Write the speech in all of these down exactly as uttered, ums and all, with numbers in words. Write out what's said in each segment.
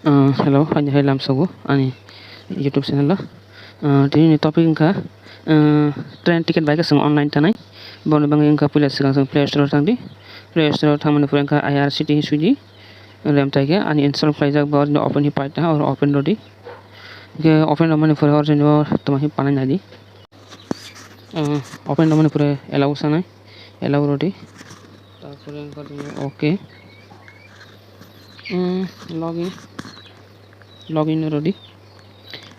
Uh, hello, haini hai lamsogo ani YouTube channel o. Uh, tini ni topic wngkha, uh, train ticket bai khe chwng online tanai. Boni bagwi wngkha puila swkang chwng Play Store o thangdi. Play Store o thangmani pore wngkha I R C T C sui di. Rem tai khe ani install khlaijak ba open hi paitha or open rodi. Khe open rwmani pore or jani o tamo hi panai nai di. Uh, open rwmani pore allow sanai. Allow rodi. Tarpore wngkha tini okay. Hmm, login. Login rodi.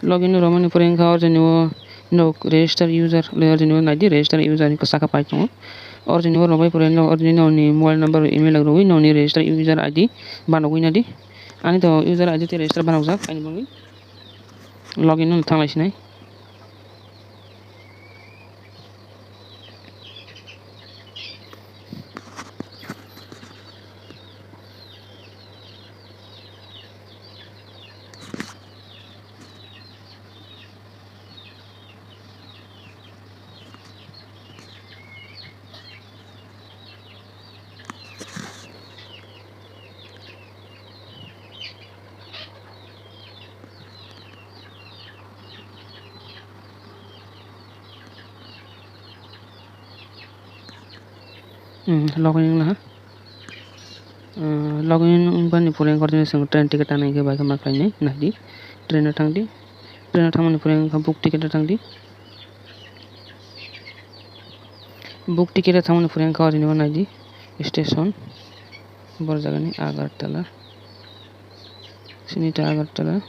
Login rwmani pore wngkha or jani o nok register user le or jani o nai di register user ni kwchak pai tongo. Or jani o rwbai pore no or jani noni mobile number email rok rwui noni register user I D banogwi nai di. Ani to user I D te register banokjak ani bagwi. Login no thang lai sinai. Hmm, login wngla ha. Hmm, login wngmani pore wngkha chwng train ticket tanai khe bai khe ma khlainai nai di. Train o thang di. Train o thangmani pore wngkha book ticket o thang di. Book ticket o thangmani pore wngkha o jani o nai di station. Bor jagani Agartala. Sini ta Agartala.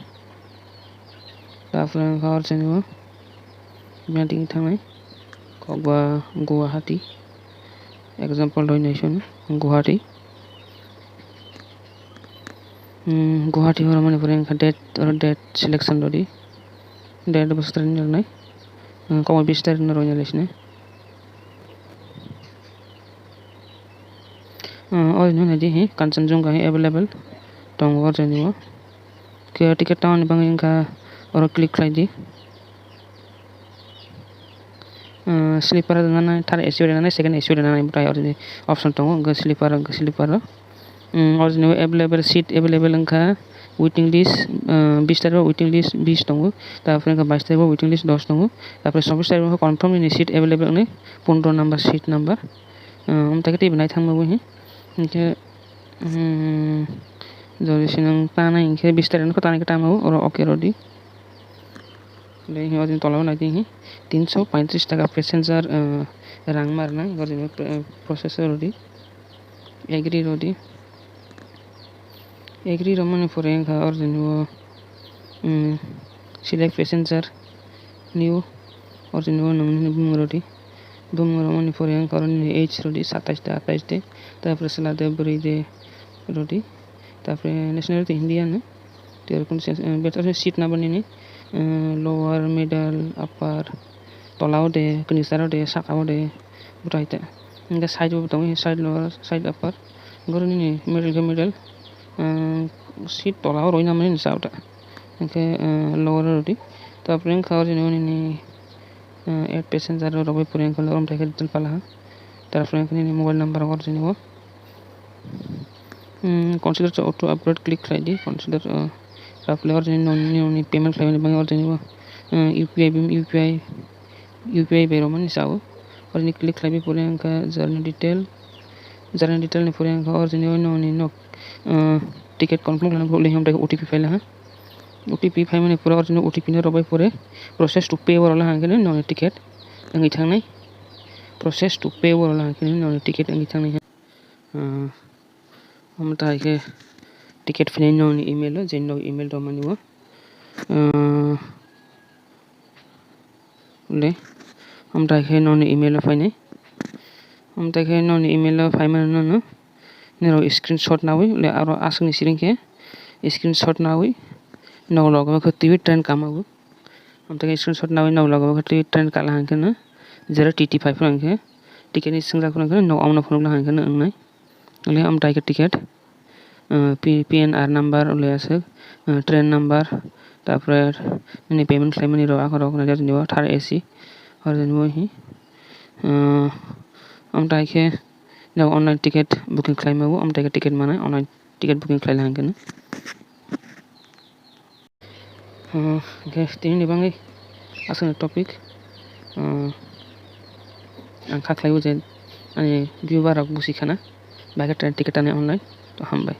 Tarpore wngkha or jani o meeting thangnai. Kokba Guwahati. Example roi nai swn Guwahati. Hmm, Guwahati o rwmani pore wngkha date oro date selection rodi. Date bo swtharni rwnai. Hmm, kokba bis tarikno rwina lai sini. Hmm, o jani o nai di hi Kanchanjunga hi available tongo o jani o. Khe ticket tamoni bagwi wngkha oro click khlai di. Ah, sleeper rwnani, third A C o rwnani, second A C o rwnani, bwtai oro option tongo, hwnkhe sleeper, hwnkhe sleeper o. Hmm, oro jani available seat available wngkha waiting list, ah, bis tarikh o waiting list bis tongo, tarpore wngkha bais tarikh o waiting list dos tongo, tarpore chobbish tarikh o confirm ni seat available wngnai pondro number seat number. Ah, omo tai khe teibo naithang nugui hi. Hinkhe, hmm, jodi se nwng tanai hinkhe bis tarikh o tanai khe tamo oro okay rodi. Tei hinkhe o jani tola o nai di hinkhe tinso paitris taka passenger, ah, rang ma rwnai, o jani, ah, process o rodi. Agree rodi. Agree rwmani pore wngkha oro jani o, um, select passenger new, oro jani o nwng nini bumung rodi. Bumung rwmani pore wngkha oro nini age rodi satais de atais de, tarpore chwla de bwrwi de rodi, tarpore nationality Indian. Tei oro kunu se, eh, betha se seat number nini, eh, lower, middle, upper, tola o de, kwnwi sara o de, saka o de, bwtai ta. Hwnkhe side o bo tongo, side lower, side upper. Hwnkhe oro nini middle khe middle, eh, seat tola o rwui nang mani sa ta. Hwnkhe, eh, lower o rwdi. Tarpore wngkha oro nini, eh, add passenger rok bai pore wngkha oro tai khe detail phala ha. Tarpore wngkha nini mobile number oro jani o. Hmm, consider to auto upgrade click khlai di, consider, uh, apply or jani noni, noni payment khlaimani bagwi or jani bo, uh, U P I, U P I, U P I bai rwmani sao. Or jani click khlaiwi pore wngkha journey detail, journey detail ni pore wngkha or jani o noni nok, uh, ticket confirm khlaina bagwi hwnkhai O T P phai laha. O T P phaimani pore or jani O T P no rwbai pore process to pay o rwla hwnkhai noni ticket wngwi thangnai, process to pay o rwla hwnkhai noni ticket wngwi thangnai. Ah, omo tai khe ticket phainai nokni email o, je nok email rwmani o. Ah, le, omo tai khe nokni email o phainai. Omo tai khe nokni email o phaimani nono. Nini rok screenshot nawi, le aro aswkni siring khe screenshot nawi nok logo khe twi train kama o. Omo tai khe screenshot nawi nok logo khe twi train kala hwnkheno zero T T phai phano hwnkhe ticket ni swngjak phano hwnkhe nok omono phunukna hwnkhe wngnai. Ole omo tai khe ticket, ah, P-, P N R number ole aswk, ah, train number, tarpore nini payment khlaimani rok akhorok naijak tini o third A C. Oro jani bo hi, ah, omo tai khe jabo online ticket booking khlaima bo, omo tai khe ticket manai online ticket booking khlaina hwnkhe no. Hwnkhe tini ni bagwi aswkni topic, ang kha khlaiwi je ani viewer rok busi khana, bahai khe train ticket tanai online. To hambai.